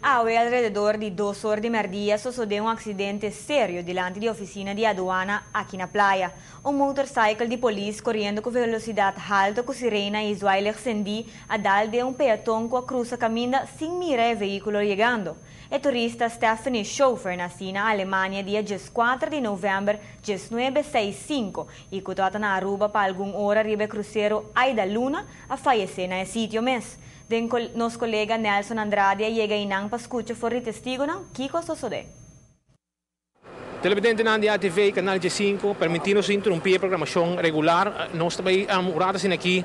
Awe alrededor di dos or di merdia sosode un accidente serio dilanti di oficina di aduana aki na Playa. Un motorcycle di polis coriendo cu velocidad halto cu sirena y zwaailicht cendi a dal den un peaton cu a cruza caminda sin mira e vehiculo yegando. E turista Stephanie Schofer naci na Alemania dia 14 di november 1965 y cu tabata na Aruba pa algun ora riba e crucero Aida Luna a fayece na e sitio mes. Den nos colega Nelson Andrade a yega einan pa scucha for di testigonan kico a sosode. Televidentenan di ATV Canal 5, permiti nos interumpi e programacion regular. Nos ta bay un rato asina aki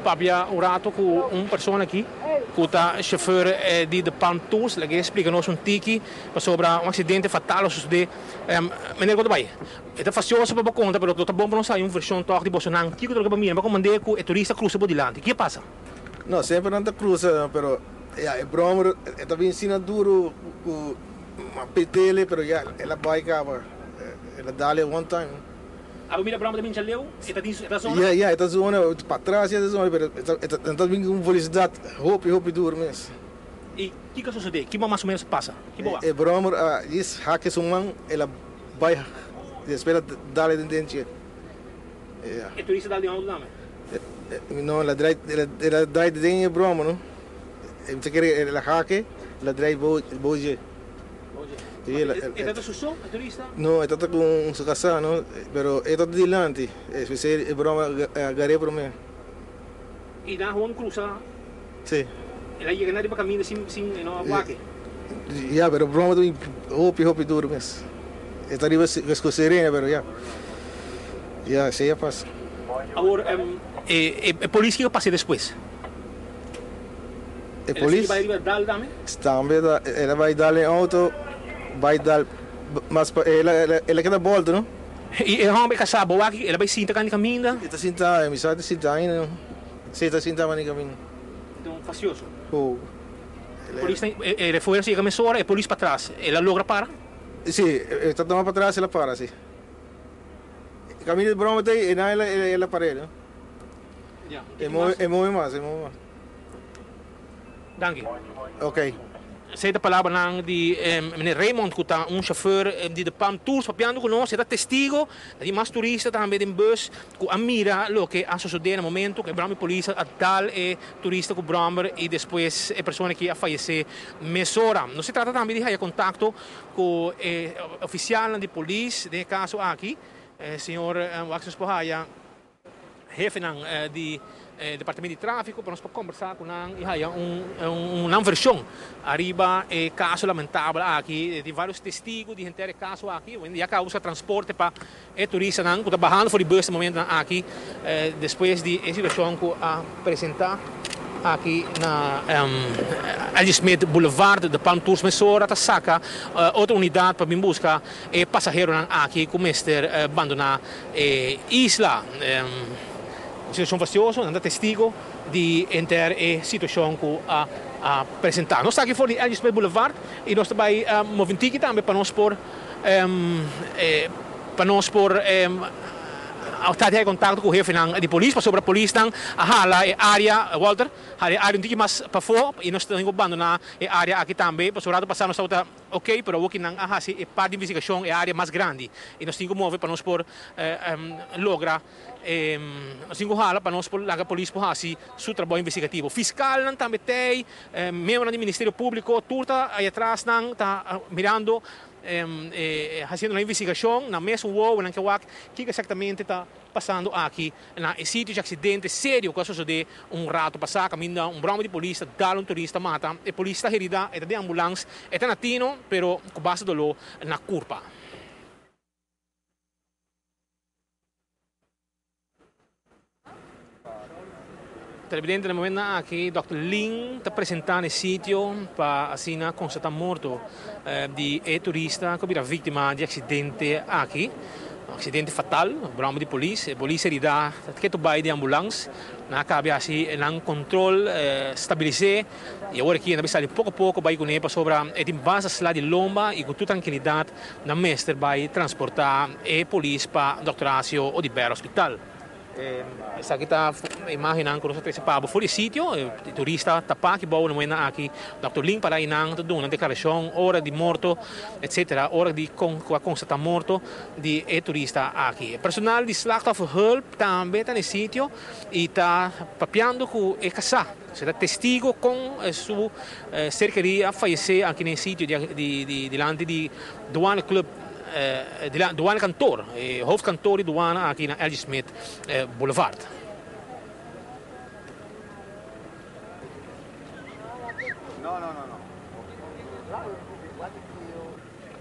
papia un rato cu un persona aki cu ta chauffeur di De Palm Tours. Laga e splica nos un tiki pasobra un accidente fatal a sucede. Meneer, con ta bay? E ta fastioso pa bo konta, pero lo ta bon pa nos haya un vershon tòg di bosonan. Kiko ta loke bo mira? Bo komand'é ku e turista krusa bo dilanti. Kiko a pasa? No, semper nan ta krusa, pero ya e bròmer e ta bin asina duru ku a pet'el, pero ya el a bai kaba. El a dal e one time. Abo mira bròmer ta bin djaleu? E ta den su, e ta zona? Ya, ya, e ta zona. Patras ya e ta zona, pero e ta, nan ta bin ku un velosidat hopi, hopi duru mes. I kiko a sosodé? Kiko mas o ménos a pasa? Ki bo wak? E bròmer a djis hake su man, el a Bai despues la dale den dentje. Ja. E turista dal den auto tambe? No, el a draai, el a draai den e broma, no. Mi ta kere el a hake, el a draai bou, bou dje. Bou dje. Sí, el a, E tata su so, e turista? No, e tata ku un su kasá, no, pero e tata dilanti, especial e broma a gar'é promé. I nan gewoon krusa? Sí. El a yega na riba kaminda sin sin e no a wak e? Ya, pero broma ta bin hopi hopi duru mes. E ta riba ku sirena pero ya. Ya, esei a pasa. Awor e e polis kiko pasa despues? E polis? El a sigui bai riba dal tambe? Tambe el a bai dal den auto, bai dal mas pa el a el a keda bolto no. I e homber kasá bo wak el a bai sinta kanda di kaminda? E ta sinta, mi sa ta sinta ainda no. Si e ta sinta banda di kaminda. E ta un fastioso. Ho. Polis ta, e refuerzo yega mesora, e polis patras, el a logra para? Si, e ta tuma patras el a para si. Kaminda di broma ta ei, einan el a par'é no. Ya. E move, e move mas, e move mas. Danki. Ok. Esei ta palabranan di meneer Raymond ku ta un chauffeur di De Palm Tours papiando ku nos. E ta testigo di mas turista tambe den bus ku a mira loke a sosode na momento ku e bròmber polis a dal e turista ku bròmber i despues e persona aki a fayesé mesora. Nos a trata tambe di haya kontakto ku e ofisialnan di polis den e kaso aki, señor wak si nos por haya. Hefenan di departamento di tráfiko pa nos por kombersá ku nan i haya un nan vershon ariba e kaso lamentabel aki. Tin vários testigu di henter e kaso aki. Ya kaba buska transporte pa e turistanan ku ta bahando for di bus na momentonan aki despues di e situashon ku a presentá aki na L. Smith Boulevard. De Palm Tours mesora ta saka otro unidat pa bin buska e pasaheronan aki ku mester bandoná E isla, un situacion fastioso, nan ta testigo di henter e situacion cu a presenta. Nos ta aki for di L. G. Smith Boulevard y nos ta bay move un tiki tambe pa nos por pa nos por ta di hay contacto cu hefenan di polis pasobra polisnan a hala e area, Walter, hala e area un tiki mas pafo y nos tin cu bandona e area aki tambe pasobra rato pasa nos tabata. Ok, pero awor ki nan a hasi e part di investigashon e area mas grandi i nos tin ku move pa nos por logra nos tin ku hala pa nos por laga polis por hasi su trabou investigativo. Fiskalnan tambe t'ei, miembronan di Ministerio Públiko tur ta ei atras nan ta mirando hasiendo nan investigashon nan mes un wowo nan ke wak kiko eksaktamente ta pasando aki na e sitio dje aksidente serio ku a sosodé un rato pasá kaminda un bròma di polis ta dal un turista mata. E polis ta herida, e ta den ambulans, e ta na tino pero ku basta doló na kurpa. Televidente, na e momentonan aki dòkter Lin ta presentá na e sitio pa asina konstatá morto di e turista ku a bira víktima di aksidente aki. Un aksidente fatal, bròma di polis, e polis herida ta ketu bai den ambulans. Nan a kabe hasi nan kontrol, stabilis'é i awor aki nan a sali poko poko bai kuné pasobra e tin basta sla di lomba i ku tur trankilidat nan mester bai transportá e polis pa Dòkter Horacio Oduber Hospital. Esaki ta imagennan ku nos a trese pa bo for di e sitio. E turista ta pa aki bou na momentonan aki. Dòkter Lin para einan ta duna deklarashon ora di morto etsetera, ora di ku a konstatá morto di e turista aki. E personal di Slachtofferhulp tambe ta na e sitio i ta papiando ku e kasá. Se ta testigo kon su ser kerí a fayesé aki na e sitio di dilanti di Douane Club, Douane Kantoor, e hoofdkantoor di douane aki na LG. Smith Boulevard.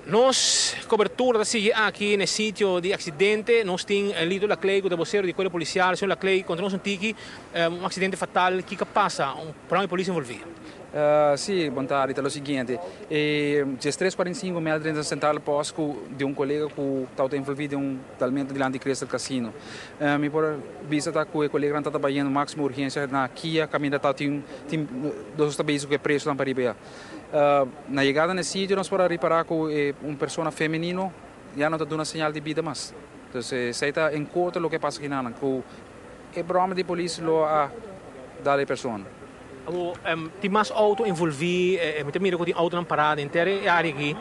Nos cobertura ta sigui aki na e sitio di accidente. Nos tin Lito Laclay cu ta vocero di Cuerpo Policial. Señor Laclay, conta nos un tiki, un accidente fatal, kico a pasa? Un programa di polis envolvi? Si, bon tardi. Ta lo siguiente, e diestres cuarenta y cinco mi a drenta Centrale Post cu di un colega cu tabata envolvi den un dalmento dilanti Crystal Casino. Mi por bisa ta cu e coleganan tabata bayendo maximo urgencia na Kia caminda tabatin tin dos ta bezig cu e presonan pariba ya. Na yegada na e sitio nos por a ripará ku e un persona femenino ya no ta duna señal di bida mas. Entonces esei ta en korto loke a pasa kinanan, ku e bròma di polis lo a dal e persona. Awor tin mas outo envolví, mi ta mira ku tin outonan pará den henter e área aki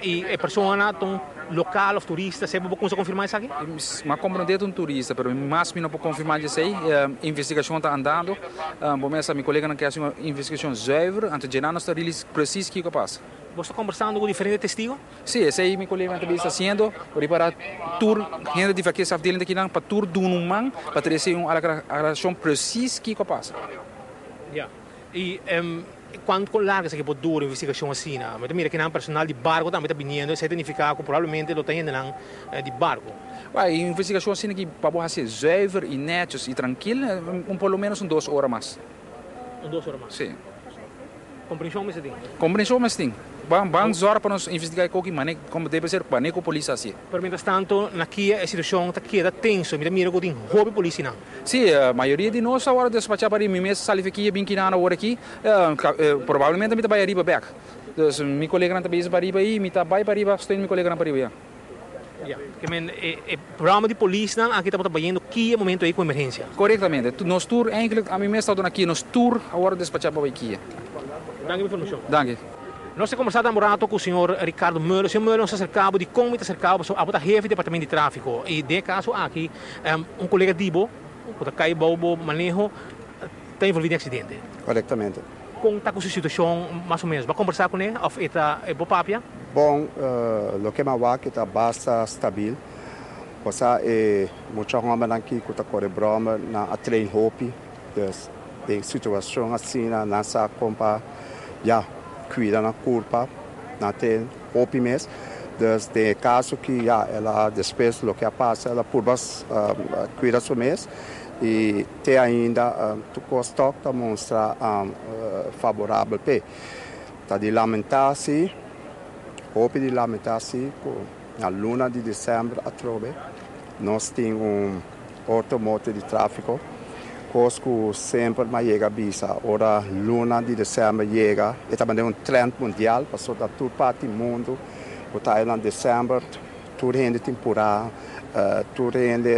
i e persona ta un lokal òf turista, esei bo por kumsa konfirmá esaki? Mi a komprondé ta un turista, pero mas mi no por konfirmá dje esei. Investigashon ta andando. Bo mester sa mi koleganan ke hasi un investigashon zuiver, anto dje nan nos ta rilis presis kiko a pasa. Bo sta kombersando ku diferente testigo? Si, esei mi koleganan ta bisa hasiendo. Ripará tur hende di verkeersafdeling ta kinan pa tur duna un man pa trese un aklarashon presis kiko a pasa. Ya. I kuantu largu esaki por dura investigashon asina? Mi ta mira kinan personal di barko tambe ta biniendo, esei ta nifiká ku probablemente lo ta hendenan di barko. Wèl, e investigashon asina ki pa bo hasié zuiver i nètjes i trankil, un por lo ménos un dos ora mas. Un dos ora mas? Sí. Komprenshon mester tin? Komprenshon mester tin. Ban ban zòrg pa nos investigá e koki mane komo debe ser mane ku polis a hasié. Pero mientras tanto na kia e situashon ta keda tenso. Mi ta mira ku tin hopi polisinan. Sí, mayoria di nos a wòrdu despachá pa riba. Mi mes a sali fekia bin kinan awor aki. Probablemente mi ta bai ariba bèk. Dus mi koleganan ta bezig pa riba i mi ta bai pa riba steun mi koleganan pa riba ya. Ya, ke men e programa di polisnan aki tabata bayendo kia momento ei ku emergensia? Korektamente. Nos tur eigenlijk, ami mes tabata na kia, nos tur a wòrdu despachá pa bai kia. Danki pa informashon. Danki. Nos a kombersá tambe un rato ku señor Ricardo Meulen. Señor Meulen, nos a aserká bo. Dikon mi ta aserká bo? Pasobra abo ta hefe di departamento di tráfiko i den e kaso aki un kolega di bo ku ta kai bou bo maneho ta envolví den aksidente. Korektamente. Kon ta ku su situashon mas o ménos? Bo a kombersá kuné òf e ta e bo papia? Bon, loke mi a wak e ta basta stabil. Bo sa e mucha hòmbernan aki ku ta kore bròmer nan a train hopi. Dus den situashon asina nan sa kon pa ya kuida nan kurpa. Nan train hopi mes. Dus den e kaso ki ya el a despues loke a pasa el a purba kuida su mes i te ainda tur kos tòg ta mustra faborabel p'e. Ta di lamentá si, hopi di lamentá si ku na luna di desèmber atrobe nos tin un otro morto di tráfiko, kos ku semper mi a yega bisa ora luna di desèmber yega e ta manera un trend mundial pasobra ta tur parti mundu ku ta na desèmber tur hende tin purá, tur hende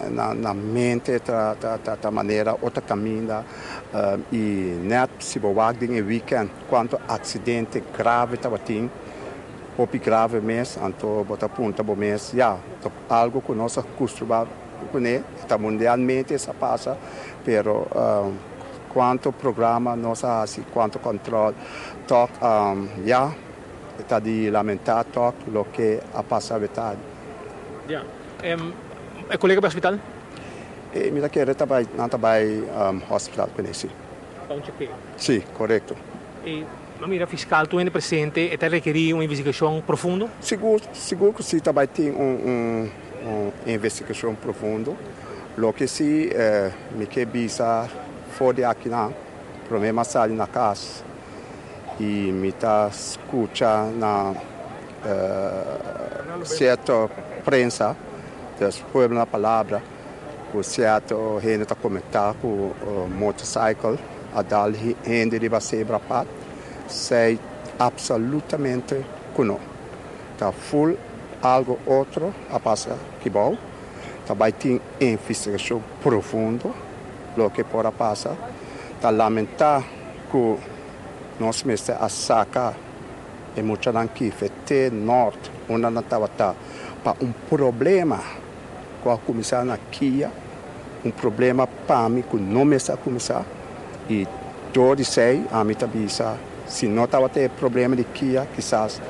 na mente ta manera otro kaminda i nèt si bo wak den e wikènt kuantu aksidente grave tabatin, hopi grave mes, anto bo ta puntra bo mes, ya, ta algu ku nos a kustumbrá kuné, ta mundialmente esei a pasa, pero kuantu programa nos a hasi, kuantu kòntròl, tòg ya. E ta di lamentá tòg loke a pasa awe tardi. Ya. E kolega bai hospital? E mi ta kere ta bai, nan ta bai hospital kuné, si. Pa un chekeo? Si, korekto. I bo mira fiskal tur hende presente, e ta rekerí un investigashon profundo? Sigur, sigur ku si ta bai tin un un investigashon profundo. Loke si mi ke bisa for di akinan, promé mi a sali na kas. I mi ta skucha na sierto prensa, dus pueblo na palabra, ku sierto hende ta komentá ku motorcycle a dal hende riba zebrapad, sei absolutamente ku no. Ta ful algo otro a pasa kibou. Ta bai tin investigashon profundo loke por a pasa. Ta lamentá ku nos mester a saka e muchanan ki for di nort unda nan tabata pa un problema ku a kuminsá na Kia, un problema pa mi ku no mester a kuminsá i dor di esei ami ta bisa si no tabata e problema di Kia, kisas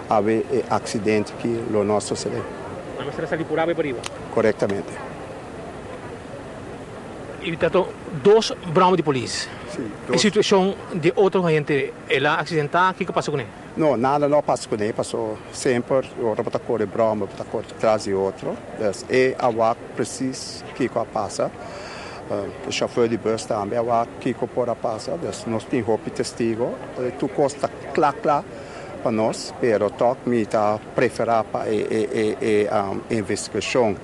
awe e aksidente aki lo no a sosodé. Mas a sali purá pa riba. Korektamente. I tantu dos bròmer di polis. Si. E situashon di otro hende, el a aksidentá, kiko a pasa kuné? No, nada no a pasa kuné, pasó semper otro ta kore bròmer, ta kore tras di otro. Dus e a wak presis kiko a pasa. E shofùr di bùs tambe a wak kiko por a pasa. Dus nos tin hopi testigu. Tur kos ta kla kla pa nos, pero toch mi ta preferá pa e investigashon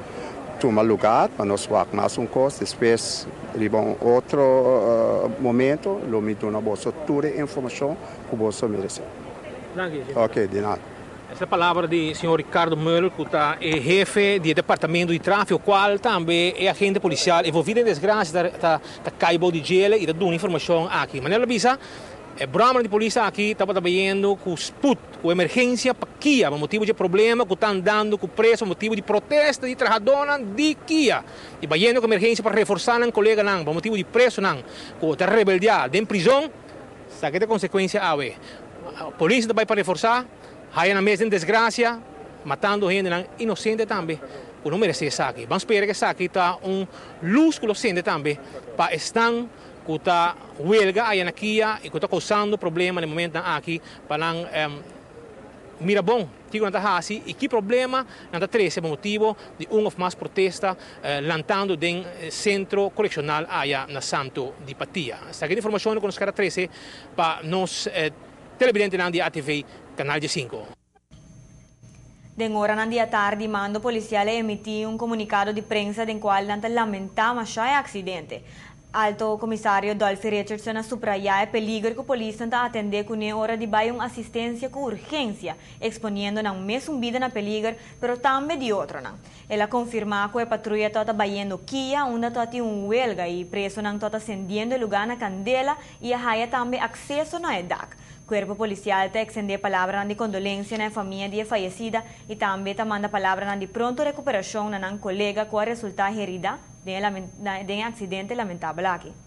tuma lugá, pa nos wak mas un kos, despues riba un otro momento, lo mi duna boso tur informashon ku boso meresé. Danki. Ok, di nada. Esaki ta palabra di señor Ricardo Muller, ku ta hefe di departamento di tráfiko, kual tambe e agente polisial envolví den desgrasia ta kai bou di dje i ta duna informashon aki. Manera el a bisa, e bròmer di polis aki tabata bayendo ku spoed, ku emergensia pa Kia, pa motibu di problema ku ta andando ku preso, motibu di protesta di trahadónan di Kia. I bayendo ku emergensia pa reforsá nan koleganan, pa motibu di presonan ku ta rebeldiá den prizòn, esaki ta konsekuensia awe. Polis ta bai pa reforsá, haya nan mes den desgrasia, matando hendenan inosente tambe, ku no meresé esaki. Ban spera ku esaki ta un lus ku lo sende tambe pa esnan ku ta huelga aya na Kia i ku ta kousando problema na momento aki pa nan mira bon kiko nan ta hasi i ki problema nan ta trese pa motibu di un òf mas protesta lantando den sentro korekshonal aya na Santo di Patia. Esaki ta informashon ku nos ke trese pa nos televidentenan di ATV Kanal 5. Den oranan di atardi, mando polisial a emití un komunikado di prensa den kual nan ta lamentá e aksidente. Alto komisario Dolphy Richardson a subrayá e peliger ku polis ta atendé kuné ora di bai un asistensia ku urgensia, eksponiendo nan mes bida na peliger, pero tambe di otronan. El a konfirmá ku e patruya tabata bayendo Kia, unda tabatin un huelga i presonan tabata sendiendo e lugá na kandela i a haya tambe akseso na e dak. Kuerpo polisial ta ekstendé palabra di kondolensia na famia di fayesido i tambe ta manda palabra di pronto rekuperashon na nan kolega ku a resultá heridá den e aksidente lamentabel aki.